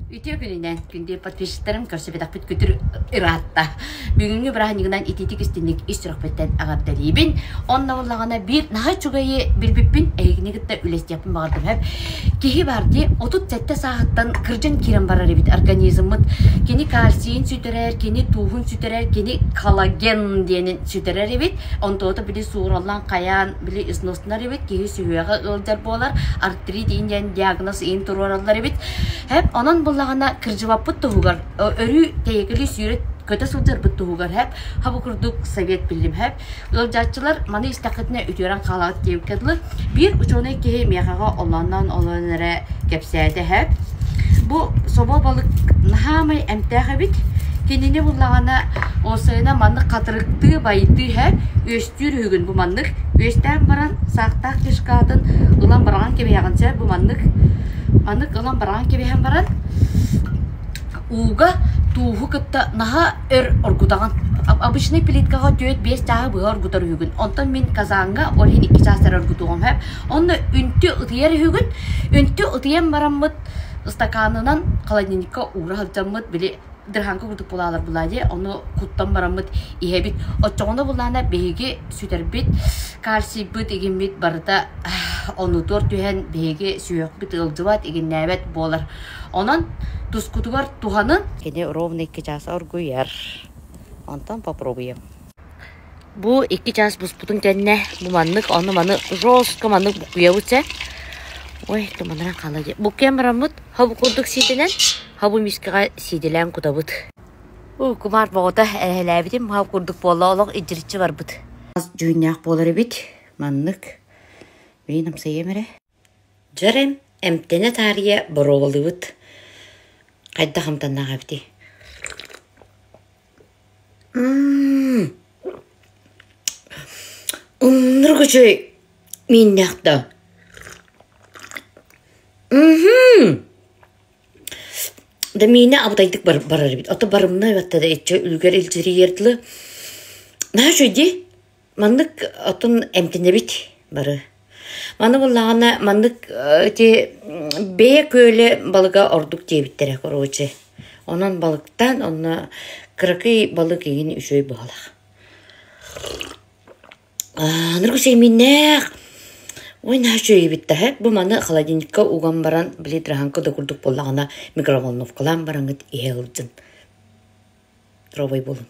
Үтүө күнүнэн, күндү подписчиктарым көрсүбэтэхпит күтүр ыраатта. Бүгүҥҥү бырааһынньыгынан итиитик истинник ис сүрэхпиттэн эҕэрдэлиибин. Онно буоллаҕына биир наһаа үчүгэйи билбиппин эһигини кытта үлэстиэхпин баҕардым сөп. Киһи баар дии 37 сааһыттан кырдьан киирэн барар эбит организммыт. Кини кальцийын сүтэрэр, кини тууһун сүтэрэр, кини коллаген диэнин сүтэрэр эбит. Онтуота били суураллан хайаан били износнар эбит, киһи сүһүөҕэ ыалдьар буолар, артрит диэн диагноз иин туруораллар эбит. Хэп, онон буллаҕына кырдьыбаппыт туһугар, өрүү тэйэкэлии сүүрэ көтө сылдьарбыт туһугар хэп, хабы курдук совет биллим хэп. Ыалдьааччылар маны истэххитинэ үтүөрэн хаалаҕыт диэбиккэ дылы, биир учуонай киһи миэхэҕэ олоонноон олорон эрэ кэпсээтэ хэп. Бу собо балык наһаамай эмтээх эбит. Кинини буллаҕына уопсайынан маннык хатырыктыы байытыы хэп, үөстүүр үһүгүн бу маннык үөстээн баран саахтаах кишкатын ылан быраҕан кэбиһэҕин сөп бу маннык Маннык ылан бараан кэбиһэн баран, ууга тууһу кытта наһаа өр оргутаҕын. Обычный плиткаҕа 4-5 чааһы быһа оргутар үһүгүн. Онтон мин казаҥҥа ол иһин 2 чаас эрэ оргутуоҕум сөп. Онно үнтү ытыйар үһүгүн. Үнтү ытыйан бараммыт ыстакаанынан холодильникка уура сылдьаммыт били дырхаҥка курдук булаалар булаа дии ону куттан бараммыт иһэбит оччоҕуна булаана биһиги сүтэрбит кальцийбыт игиммит барыта онутуор түһэн биһиги сүһүөхпүт ыалдьыбат игиннээбэт буолар онон тускутугар туһанын кини ровно икки чаас оргуйар онтон попробуем бу икки чаас буспутун кэннэ бу маннык ону маны жестко маннык буккуйабыт сэ ой туманыран хаала дии буккуйан бараммыт хобу курдук сиитинэн Хабы мискэҕэ сиидэлээн кутабыт. Уу, кумаар боҕото эһэлээбитим хап курдук буолла олох илдьириччи барбыт. Дьүһүннээх буолар эбит. Маннык. Мин амсайыам эрэ. Дьэрэм, эмтэнэ таарыйа боруобалыыбыт. Хайдах амтаннаах эбитий? Мм. Ынырык үчүгэй мииннээх да. Мхм. Да миинэ абытайдык барар эбит. Ото барымна батта да иччэ үлүгэр илдьирийэр дылы. Наһаа үчүгэй дии. Маннык оттон эмтэнэбит бары. Маны буллаҕына маннык ити бэйэ күөлэ балыга ордук диэбиттэрэ короче. Онон балыктаан онно кыракый балык игин үчүгэй быһалаах. Нургусейминнээх ой наһаа үчүгэй эбит да бу маны холодильникка уган баран били драһанка да курдук буоллаҕына микроволновкалаан бараҥҥыт иһэ сылдьын здоровый буолун.